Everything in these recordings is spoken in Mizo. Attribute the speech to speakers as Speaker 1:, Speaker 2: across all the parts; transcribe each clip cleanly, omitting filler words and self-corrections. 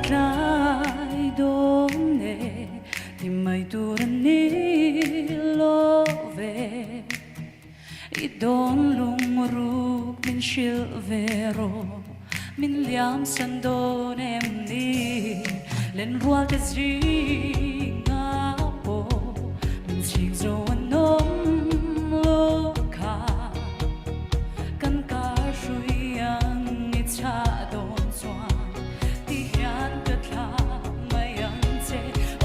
Speaker 1: tlai dawn e ti mai tur a ni lo ve. I dawn lungruk min hrilh ve rawh, min liam san dawn em ni? Lenrual te zingah pawh min chhing zo an awm lo kha. Kan kar hrui ang i chah dawn chuan ti hian ka thla mai ang che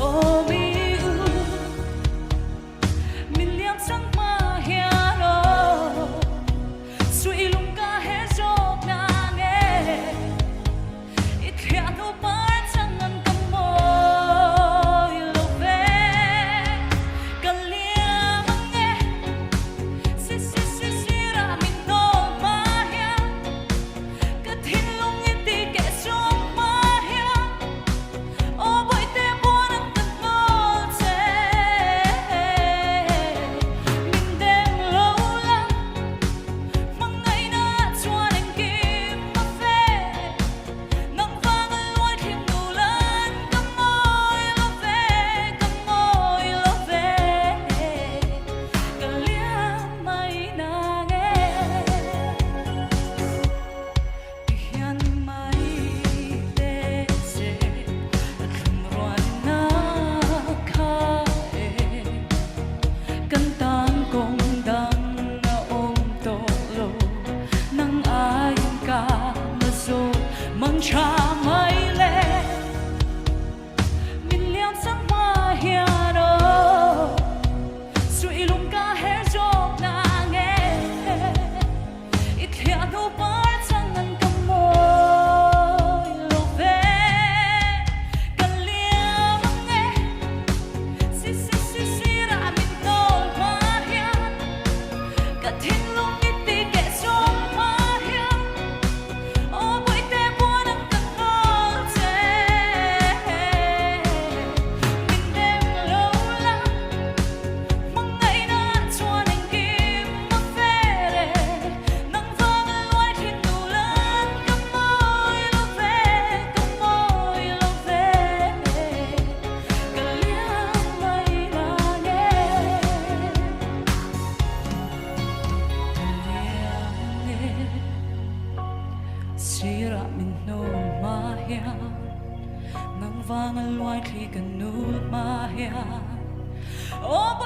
Speaker 1: aw mi u. Min liam chang hma hian aw Suih lung ka her zawk na nge I thliah hnu par chang an ka mawi lo ve Ka liam ang e Si si si sirah min hnawm hma hian Ka thinlung i ti keh suam hma hian Aw bawihte buan an ka hnawl che Min deng lo la Hmangaihna chuan engkim a fe Nang vang a luai thlim nu lan Ka mawi lo ve, ka mawi lo ve Ka liam mai nang e Ti hian mai te che a thlum rualna kha e Kan tan kawng dang a awm tawh lo Nang aiin ka la zawt mang tha mai le Min liam sang hma hian aw Suih lung ka her zawk na nge I thliah hnu par chang an ka mawi lo ve Ka liam ang e Si si si sirah min hnawl hma hian Ka thinlung i ti keh sawm hma hian Aw bawihte buan ang ka hnawl che Min dem lo la Hmangaihna chuan engkim a fer e Nang vang a luai thin nu lan Ka mawi lo ve, ka mawi lo ve Ka liam mai nang e Ka liam e Sirah min hnawl hma hian Nang vang a luai thli ka nul hma hian Aw.